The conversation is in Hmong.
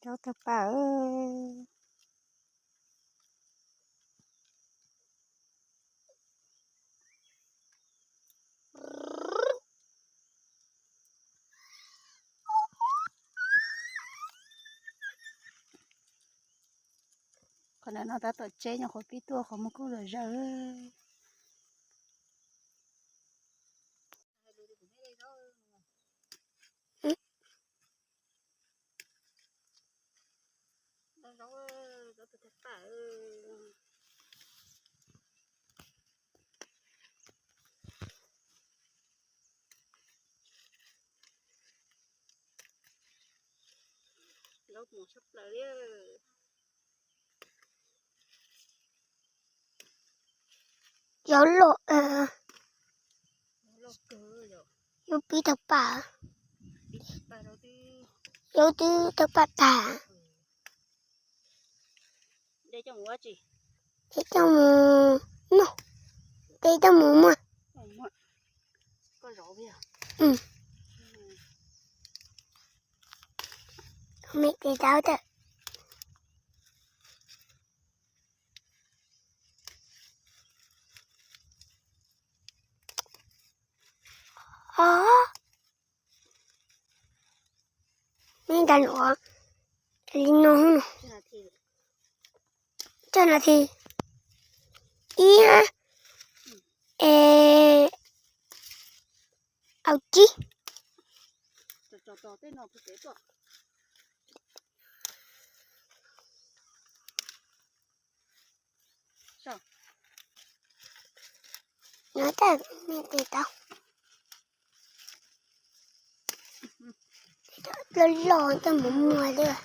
Zaub tawg paj. Qhov ntawm no tab tom tseb, nyuam qhuav pib tuaj, qhov muag kuj zom zaws. Zaub mos tshaj plaws li. Zaub loj, zaub pib tawg paj, zaub twb tawg paj tag. De coj mus noj, de coj mus muag. Me de tau tawm. Me nta luam li no, tsawg nas this? Ib, au tsib. Nov tab me tes tau. Loj loj tej mus muag thiab.